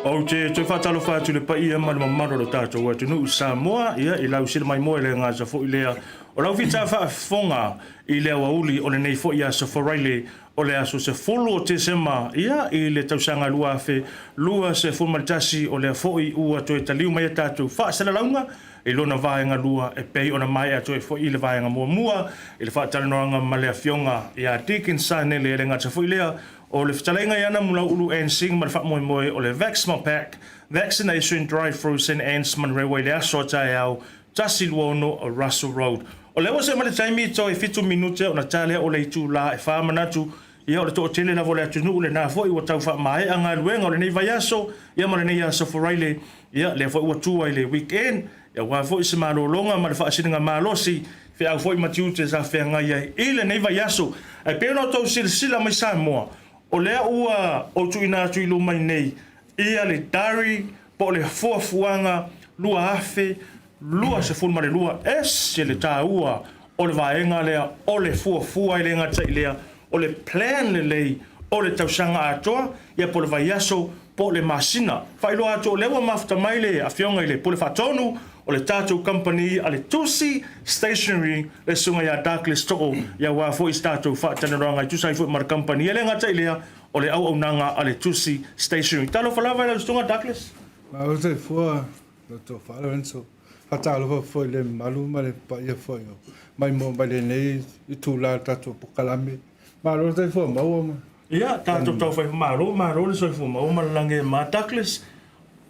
Ou te toe faatalofa atu i le paia ma le mamalu o lo tatou atunuu Samoa, ia, i lau sila maimoa i le gata foi lea o lau fita faafofoga i le aoauli o lenei foi aso Faraile o le aso 10 o Tesema, ia, i le tausaga 2021. O lea foi ua toe taliu mai a tatou faasalalauga i lona vaega lua e pei ona maea atu ai foi i le vaega muamua i le faatalanoaga ma le Afioga ia Deacon Sanele, e le gata foi lea o le fetalaiga ia Namulauulu Ann Singh ma le faamoemoe o le Vaxmapac Vaccination Drive-Thru St Anne's Manurewa i le aso a taeao 126 Russell Road. O lea ua see mai le taimi toe 7 minute ona ta lea o le itula e 4 manatu. Ia, o le toatele lava o le atunuu lena foi ua tau faamaea galuega o lenei vaiaso, ia, ma lenei aso Faraile, ia, lea foi ua tua i le weekend, ia, aua foi se malologa ma le faasiliga malosi, feau foi ma tiute sa feagai ai i lenei vaiaso. Ae pei ona outou silasila mai Samoa, o lea ua ou tuuina atu i luma i nei ia le diary po o le fuafuaga 2022. Ese le taua o le vaega lea o le fuafua, e le gata i lea o le plan lelei o le tausaga atoa, ia, po o le vaiaso po o le masina. Faailoa atu o lea ua mafuta mai le Afioga i le Pule Faatonu o le tatou kamupani a le Tusi Stationery, le Susuga ia Douglas Too, ia, aua foi se tatou faatalanoaga e tusa ai foi ma le kamupani. E le gata i lea o le auaunaga a le Tusi Stationery. Talofa lava i lau Susuga Douglas. Malo soifua Dr. Lorenzo. Faatalofa foi i le mamalu ma le paia foi o maimoa mai lenei itula o le tatou polokalame. Malo le soifua maua ma. Ia, tatou taufai malo, malo le soifua maua ma le lagi e ma. Douglas,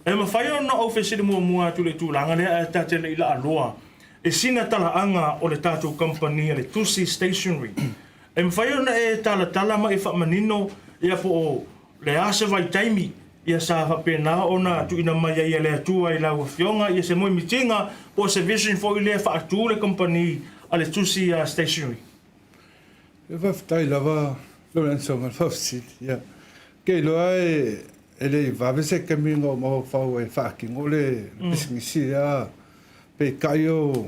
e mafai ona ou fesili muamua atu i le tulaga lea ae ta te le i laaloa i sina talaaga o le tatou kamupani a le Tusi Stationery. E mafai ona e talatala ma e faamanino, ia, po o le a se vaitaimi, ia, sa faapena ona tuuina mai ai e le Atua i lau Afioga, ia, se moemitiga po o se vision foi lea e faatu le kamupani a le Tusi Stationery? Ia, faafetai lava Lorenzo ma le faafesili. Ia, ke iloa e le i vave se taimi na ou mafaufau ai e faatino le pisinisi ia, peitai o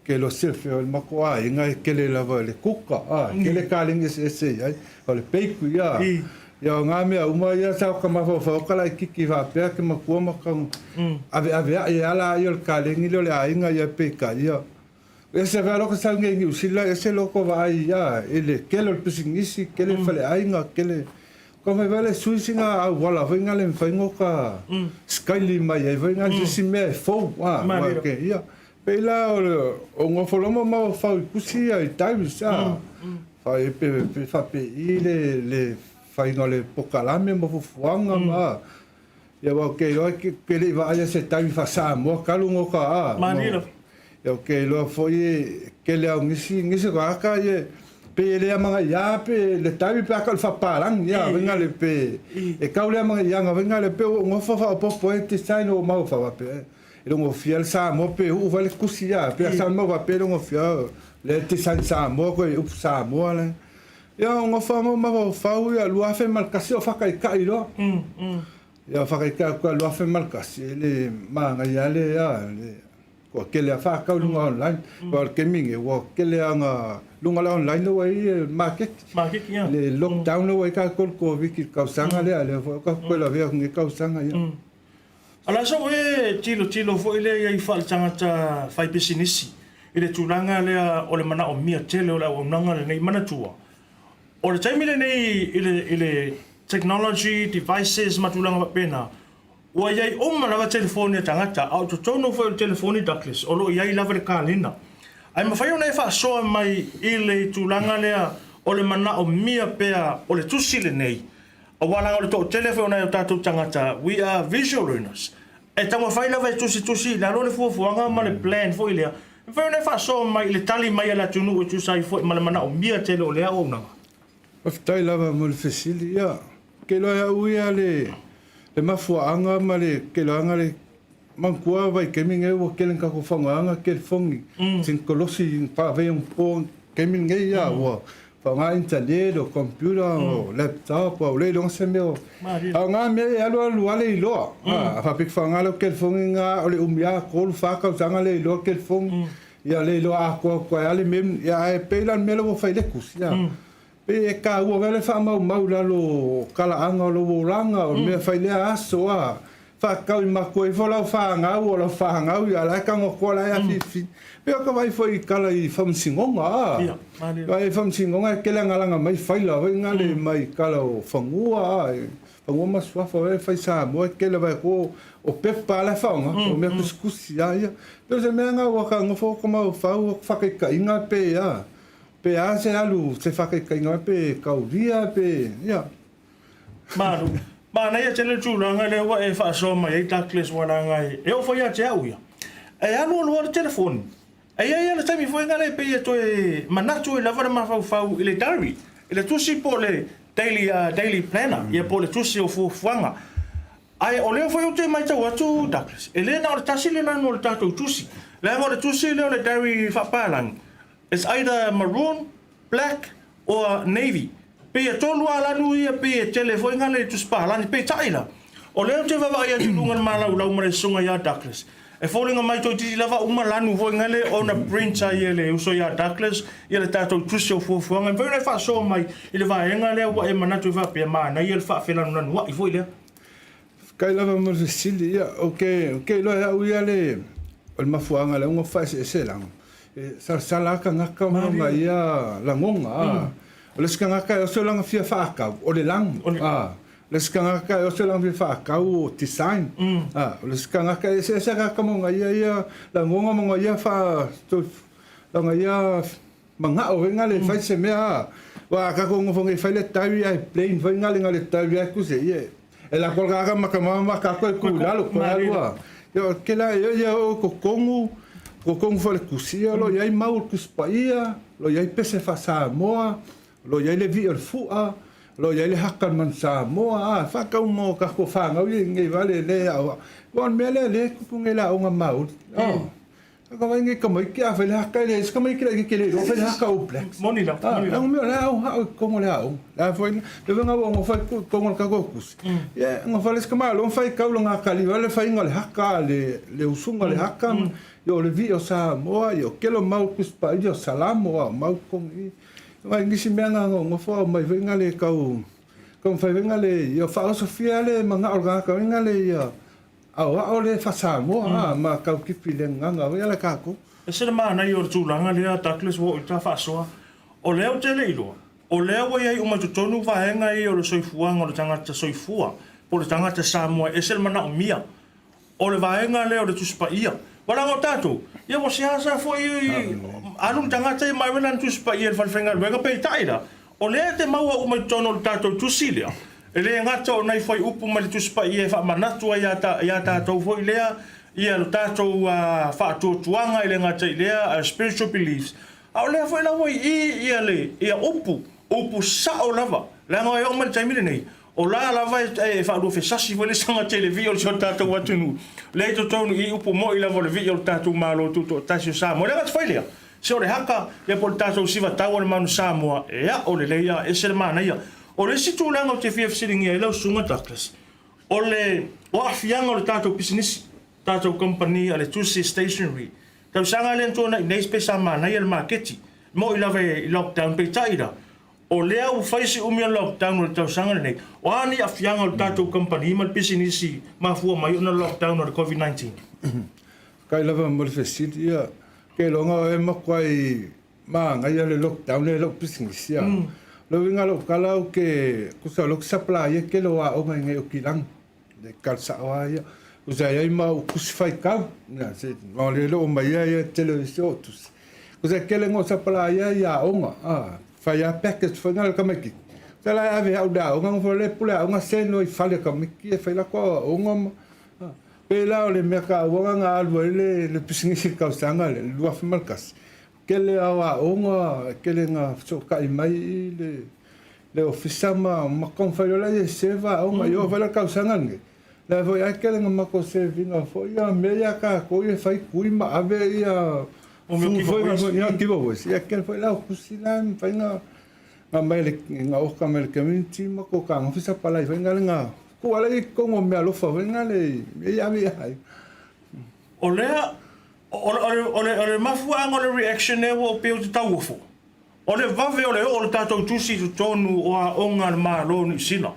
ke iloa silafia o le matou aiga e tele lava i le kuka, a, e tele kaleni eseese i ai, o le bakery, a, ia o na mea uma ia sa ka mafaufau ka laititi faapea ke matua ma ka aveaveai e ala ai o le kaleni lea o le aiga ia, peitai ia ese vea loka sau nei i Niu Sila, ese loko vaai ia i le tele o le pisinisi, tele faleaiga, tele ka fai le sui sina auala foi na le mafai no ka skaili mai ai foi na se isi mea e fou, a, ke ia pei la o le o nofo loa ma mafaufau i pusi ia i diaries, a, fai pe faapei le faiga o le pokalame ma fuafuaga ma ia aua ou te iloa ke le i vaaia se taimi faa-Samoa talu no ka a. Malie lava. Ia ou te iloa foi e tele au nisi nisi o tagata ia pei e le amanaia pe le taimi pe a ka o le faapapalagi ia vaega le pe e tau le amanaiaga vaega le pe ua ou nofo faaopoopo ai design o mau faapea e logofia le Samoa pe uu vai le tusi ia pe a sa mau faapea e logofia le design Samoa koe upu Samoa le ia o nofo mau mafaufau ia 2001 o faataitai loa ia faataitai atu ia 2001 e le manaia le ia le ua tele a faatau i luga online aua o le taimi lenei ua tele lava ina luga o le online ua i ai le maketi le lockdown lea ua i ai tatou i le Koviti i le tausaga lea, lea foi tatou toe lavea atu i lenei tausaga ia. A o le a sou e tilotilo foi lea i ai faaletagata faipisinisi i le tulaga lea o le manaomia tele o le auaunaga lenei? Manatua, o le taimi lenei i le technology devices ma tulaga faapena, ua i ai uma lava telefoni a tagata, a o totonu foi o le telefoni Douglas, o lo o i ai lava le kalena. Ae mafai ona e faasoa mai i le tulaga lea o le manaomia pea o le tusi lenei, aua leaga o le toatele foi o nai o tatou tagata, we are visual learners, e taumafai lava e tusitusi i lalo le fuafuaga ma le plan foi lea. E mafai ona e faasoa mai i le tali mai a le atunuu e tusa ai foi ma le manaomia tele o lea auaunaga? Faafetai lava mo le fesili. Ia, ou te iloa e au ia le mafuaaga ma le keloaga le manatua vaitaimi nei ua tele ina tatou faaaogaina telefoni, tekonolosi faaveionapo taimi lenei ia ua faaaoga internet o computer o laptop ua le iloga se mea o a o na mea e alu alu lava le iloa. A faapea e te faaaoga lau telefoni lena o le umi lava 3, 4 tausaga le iloa telefoni. Ia le iloa atoa atu ai lava le mea, ia ae pei la le mea lea ua fai i le tusi, ia. Pei e taua foi le faamaumau i lalo o talaaga o lou olaga, o le mea e fai i lea aso, a. Faakau i makua ifo lau fangau o lau fangau ia la e tago koa la e afifi. Pei o ka vaai foi i tala i faamasinoga a. Ia, malie. Vaai i faamasinoga e tele lagalaga mai faila foi na le mai tala o fanua a, fanua ma suafa foi e fai Samoa e tele vaai atu o pepa la e faaaoga, o mea tusitusi a ia. Pei o se mea na ua ta nofo ta mafaufau o faataitaiga pe a, pe a se alu se faataitaiga pe taulia pe ia. Malu. Manaia tele le tulaga lea ua e faasoa mai ai Douglas ua laga e oo foi ia te au ia. E alu alu lava le telefoni. E i ai lava le taimi foi lea e pei e toe manatu ai lava le mafaufau i le diary, i le tusi po o le daily, daily planner, ia po o le tusi o fuafuaga. Ae o lea foi ou te matau atu Douglas, e le na o le tasi le lanu o le tatou tusi. Leaga o le tusi lea o le diary faapalagi, it's either maroon, black or navy. Pei e tolu lava lanu ia pei e tele foi ngale i tusi palagi. Peitai la, o lea ou te vaavaai atu i luga o le malaulau ma le susuga ia Douglas, e foliga mai toeitiiti lava uma lanu foi ngale ona print ai e le uso ia Douglas ia le tatou tusi o fuafuaga. E mafai ona e faasoa mai i le vaega lea ua e manatu ai faapea, manaia le faafelanunanuai foi lea. Faafetai lava mo le fesili. Ia, ou te, ou te iloa e au ia le, o le mafuaaga lea ua faaeseese laga, e salasala lava tagata ma ona ia lagona, a. O le isi tagata e oso lana fia faatau, o le lanu, a. O le isi tagata e oso lana fia faatau o design, a. O le isi tagata, e eseese tagata ma ona ia ia lagona ma ona ia faa, lana ia Manao foi ngale fai se mea a. Wa ka ko ngofo ngai fai le tawi ai plain foi ngale ngale tawi ai kuse ye. E la ko ka ma ka ma ka ko ku lalo ko alua. Yo ke la yo yo o ko kongu ko kongu fo le kusia lo iai mau le kusi paia lo iai pese fa Samoa lo iai le vi o le fua lo iai le haka man Samoa a fa ka mo ka ko fa ngau ye ngai vale le a. Wa mea le le kupu ngai la o nga mau. Oh. Ka wai ngai tamaiti a whai le haka i le isi tamaiti la i ke le iloa whai le haka All Blacks. Moni la, moni la. Ngo mea le au hao i kongo le au. La whai le wenga wa ngo whai ku kongo le kako kusi. Ye ngo whai le isi kama lo whai kau lo ngā kali wale whai nga le haka le le usunga le haka yo le vi o Samoa yo kelo mau kusi pa yo Salamo a mau kongi. Wai ngisi mea nga ngo ngo whai mai whai nga le kau kau whai nga le yo whaosofia le manga o ngā kau nga le yo Aoao le fa-Samoa a ma kau kipi le gagaga foi ala kakou. Ese le manaia o le tulaga lea Douglas ua oo i ta faasoa. O lea ou te le iloa, o lea ua i ai uma i totonu vaega ia o le soifuaga o le tagata soifua po o le tagata Samoa e ese le manaomia o le vaega lea o le Tusi Paia. Ua leaga o tatou, ia ua seasea foi alu le tagata ia ma ave lana Tusi Paia i le falefaigaluega peitai la, O lea e te maua uma i totonu o le tatou tusi lea, e le gata o nai fuaiupu mai le Tusi Paia e faamanatu ai ia tatou foi lea, ia lo tatou faatuatuaga e le gata i lea, spiritual beliefs, a o lea foi la ua i i ia le, ia upu, upu sao lava, leaga e oo mai le taimi lenei, o la lava e faaluafesasi foi le saga tele vii o si o tatou atunuu, lea i totonu i upu moi lava o le vii o le tatou Malo Tutoatasi o Samoa. E le gata foi lea, Se o le haka, ia po o le tatou siva tau o le Manu Samoa, e ao lelei a ese le manaia. O le isi tulaga ou te fia fesiligia ai lau Susuga Douglas, o le o aafiaga o le tatou pisinisi, tatou kamupani a le Tusi Stationery. Tausaga lea na tuanai nei pe sa manaia le maketi, moi lava i lockdown, peitai la, o lea ua fai si umi o le lockdown o le tausaga lenei, o a ni aafiaga o le tatou kamupani ma le pisinisi mafua mai ona lockdown o le Covid-19? Faafetai lava mo le fesili. Ia, keiloga o e makuai magaia le lockdown lea i lou pisinisi. A. O le uiga o lou tala ou te, tusa o lea ou te supplyaia le tele o aoga i inei o Kilagi, le tala sao lava ia. Tusa e i ai ma au tusi faitau, ia, se, o lea e le o aumaia ia tele o isi o tusi. Tusa e tele ona supplyaia i aoga, a, fai lava package foi na le tamaitiiti. Tusa la e ave e au i le aoga, ona fai lea e pule aoga send loa i fale o tamaiti e fai latou aoaoga ma, Pei la o le mea taua na alu ai le pisinisi i le tausaga lea, le 2001, tele lava o aoga, tele ina fesootai mai i le ofisa ma taumafai loa lea e serve aoga. I oo foi la i le tausaga lenei, o la foi lava e tele ina matou serve ina foi mea ia a tatou ia e fai tui ma ave ia food foi ia giveaways. Ia tele foi la o tusi la e mafai ona aumai na oka mai le community ma ko ka ofisa palai foi ngale nga ku ala i kongo mea alofa foi ngale e ave ia ai. O lea, o le, o le, o le mafuaaga o le reaction lea ua pei o te tauofo, o le vave o le oo o le tatou tusi i totonu o aoga a le Malo o Niu Sila.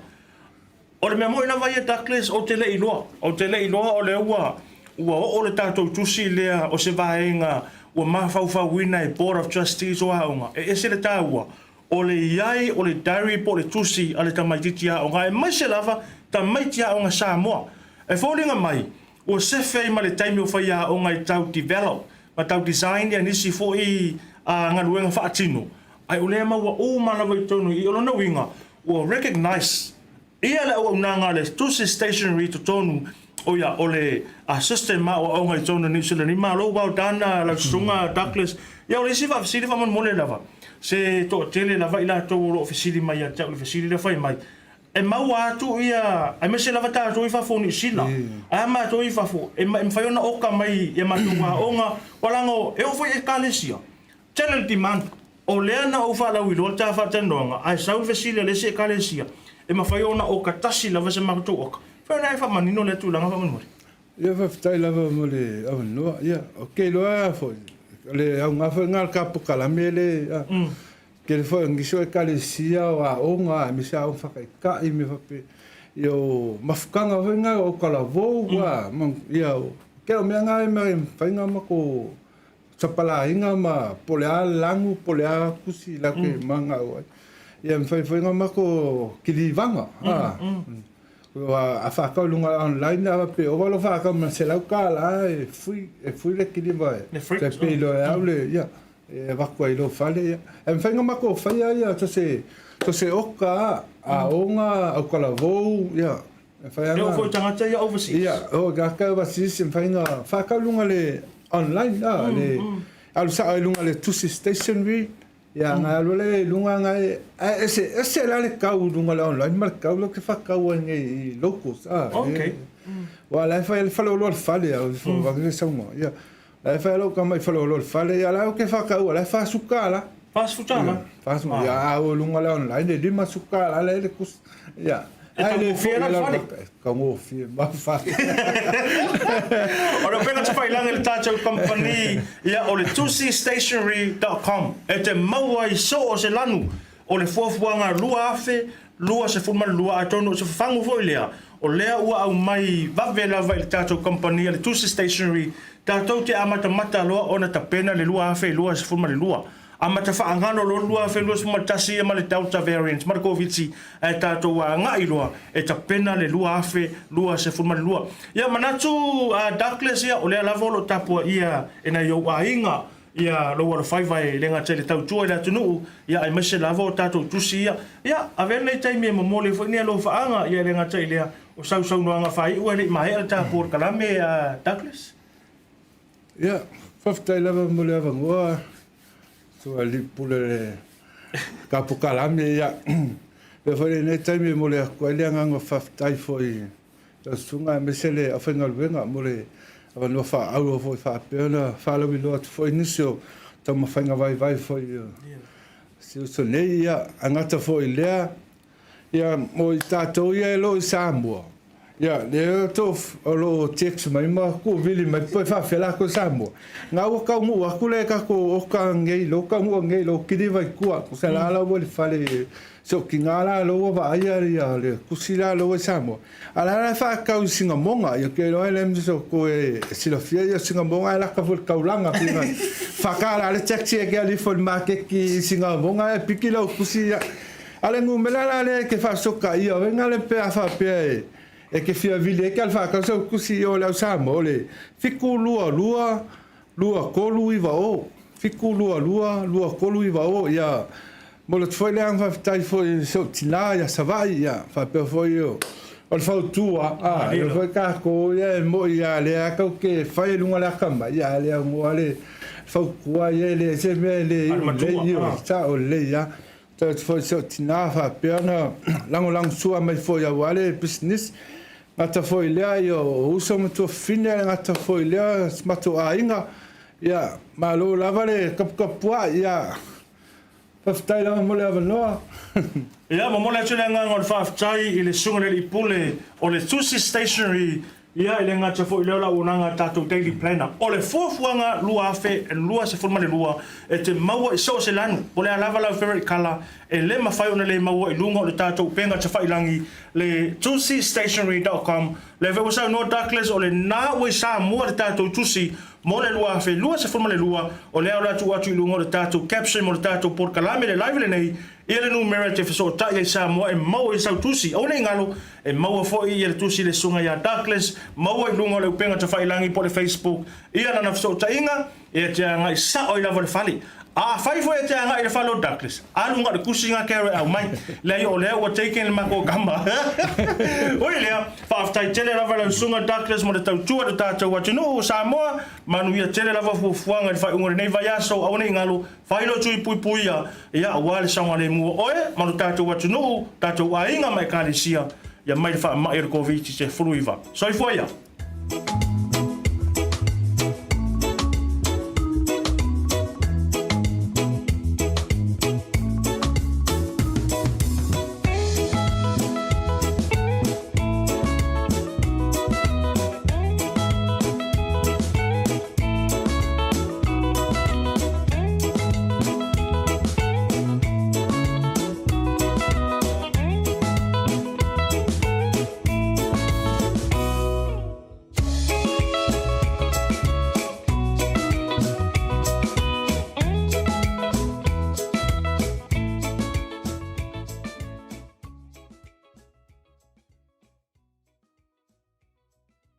O le mea moni lava ia Douglas, ou te le i iloa, ou te le i iloa o lea ua ua oo le tatou tusi lea o se vaega ua mafaufauina e Board of Trustees o aoga, e ese le taua o le i ai o le diary po o le tusi a le tamaitiiti aoga aemaise lava tamaiti aoga Samoa. E foliga mai ua sefe ai ma le taimi o faiaoga e tau develop ma tau design ia nisi foi galuega faatino, ae o lea maua uma lava i totonu i i. O lona uiga, ua recognise ia le auaunaga a le Tusi Stationery i totonu o ia o le system aoaoga i totonu o Niu Sila nei. Malo, well done lau susuga Douglas. Ia o le isi faafesili faamolemole lava, se toatele lava i latou o lo o fesili mai ia te au i le fesili lea fai mai, E maua atu ia, aemaise lava tatou i fafo o Niu Sila, ae a matou i fafo, e mafai ona oka mai i a matou aoga, aua leaga e oo foi i Ekalesia, tele le demand. O lea na ou faalauiloa le ta faatalanoaga, ae sau le fesili a le isi Ekalesia, e mafai ona oka tasi lava se matou oka. Mafai ona e faamanino lea tulaga faamolemole? Ia faafetai lava mo le avanoa. Ia, ou te iloa foi, o le aoga foi lena o le ta polokalame lea, Tele foi o nisi o ekalesia o aoga aemaise aoga faataitai mea faapea ia o mafutaga foi na o talavou a ia o tele o mea na e mafai ona matou sapalaiga ma po o le a lanu po o le a tusi latou te mananao ai ia mafai foi ona matou kilivaga a a faatau i luga online a faapea ova lou faatau ma le $100 e free e free le kiliva e tai pei loa e au le ia E avatu ai i lou fale, ia. E mafai ona matou faia ia so se, so se oka, aoga, autalavou, ia. E mafai lava. E oo foi i tagata ia overseas. Ia, e oo i tagata overseas, e mafai ona faatau i luga o le online, a, le alu sao ai i luga o le tusi stationery, ia, ona e alu ai lea i luga, ona e, ae eseese la le tau i luga o le online ma le tau lea ou te faatau ai nei i locals, a. Okay. Aua o la e fai ai le faleoloa o le fale, a, vaeane le saunoaga, ia. La e fai a lou tama i Faleolo i le fale, ia la ou te faataua, la e $40. $40? $40, ia a o luga le online e $50 la e le tusi. Ia. E taugofie la le fale? E taugofie ma fale. O le upega tafailagi a le tatou kamupani, ia o le tusistationery.com e te maua ai so o se lanu o le fuafuaga 2022, atonu o se fafagu foi lea, o lea ua aumai vave lava i le tatou kamupani a le Tusi Stationery, tatou te amatamata loa ona tapena le 2022. Amata faagalo loa le 2021 ia ma le Delta variant ma le Koviti, ae tatou agai loa e tapena le 2022. Ia manatu a Douglas ia, o lea lava o lo o tapuaia e nai ou aiga Ia lou alofaiva e le gata i le tautua i le atunuu, ia aemaise lava o tatou tusi ia. Ia, avea lenei taimi e momoli ai foi ni alofaaga, ia e le gata i lea, o sausaunoaga faaiu e le i maea le ta polokalame a Douglas. Ia, faafetai lava mo le avanoa, Sualii Pule le ta polokalame, ia, avea foi lenei taimi e momoli atu ai le agaga faafetai foi Lau Susuga aemaise le aufaigaluega mo le avanoa faaauro foi faapea ona faalauiloa atu foi nisi o taumafaiga vaivai foi o si uso nei. Ia, ae gata foi i lea, ia, mo i tatou ia e lo o i Samoa, ia, lea o lo o text mai ma tuuvili mai po e faapefea latou i Samoa. Na ua taunuu atu le tatou oka nei, lou taunuu nei, lou kiliva i tua, tusa la la ua i le fale Si ou tina la lea ua vaaia ia le tusi la lea ua i Samoa, a o la la e faatau i Sinamoga. Ia ou te iloa e leai ma se isi o outou e silafia ia Sinamoga e lata foi i le taulaga pei ona $4 le taxi e te alu ifo i le maketi i Sinamoga ae piki lau tusi ia. A o le numera la lea e te faafesootaia, o ai na lea pe a faapea e te fia vili ai e te alu faatau sau tusi i o i le au Samoa, o le 722 2390, 722 2390, ia momoli atu foi le agaga faafetai foi i si ou tina ia Savaii, ia faapea foi o le fautua, a lea foi tatou ia e moi a lea tatou te fai i luga o le atamai, ia a le aunoa le fautua ia e leai se mea e le iu lelei, ioe, sao lelei lava. Faafetai atu foi i si ou tina faapea ona lagolagosua mai foi aua le pisinisi. Gata foi i lea, ia o uso ma tuafafine, e gata foi i lea si matou aiga. Ia, malo lava le taputapuai, ia, faafetai lava mo le avanoa. Ia, momoli atu le agaga o le faafetai i le Susuga i le Alii Pule o le Tusi Stationery. Ia, e le gata foi i lea o le auaunaga a le tatou Daily Planner. O le fuafuaga 2022 e te maua i so o se lanu, po o le a lava lau favourite colour, e le mafai ona le maua i luga o le tatou upega tafailangi, le tusistationery dot com. Lea foi ua saunoa Douglas, o lena ua i Samoa le tatou tusi mo le 2022, o lea o le a tuu atu i luga o le tatou caption mo le tatou polokalame le live lenei, Ia le numera e te fesootai ai Samoa e maua ai sau tusi. Aua ne i galo, e maua foi ia le tusi i le susuga ia Douglas, maua i luga o le upega tafailangi po o le Facebook ia lana fesootaiga, e te agai sao ai lava i le fale. A afai foi e te agai i le fale o Douglas, alu na o le tusi na Carol e aumai. Leai o lea ua taken le matou tama. Ui i lea, faafetai tele lava i lau susuga Douglas mo le tautua i lo tatou atunuu o Samoa. Manuia tele lava fuafuaga i le faaiuga o lenei vaiaso. Aua ne i galo, Fai lou tui puipuia, ia aua le saogalemu o oe ma lo tatou atunuu, tatou aiga ma Ekalesia, ia mai le faamai o le Koviti-19. Soifua ia!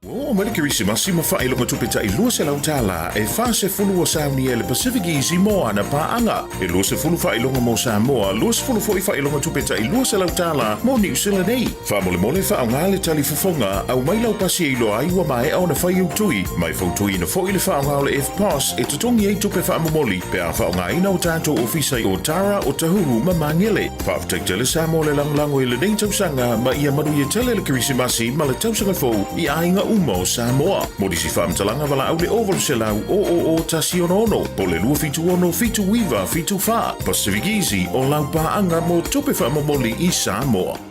Ua oo mai le Kerisimasi ma faailoga tupe tai $200 e 40 ua saunia e le Pacific Easy mo ana paaga. E 20 faailoga mo Samoa, 20 foi faailoga tupe tai $200 mo Niu Sila nei. Faamolemole faaaoga le tali fofoga, aumai lau pasi e iloa ai ua maea ona fai ou tui, ma e fautuaina foi le faaaoga o le EFTPOS e totogi ai tupe faamomoli pe a faaaogaina o tatou ofisa i Otara, Otahuhu ma Magele. Faafetai tele Samoa le lagolago i lenei tausaga ma ia manuia tele le Kerisimasi ma le tausaga fou i aiga uma o Samoa. Mo nisi faamatalaga valaau le 0800 000 166 po o le 276 79 74. Pacific Easy o lau paaga mo tupe faamomoli i Samoa.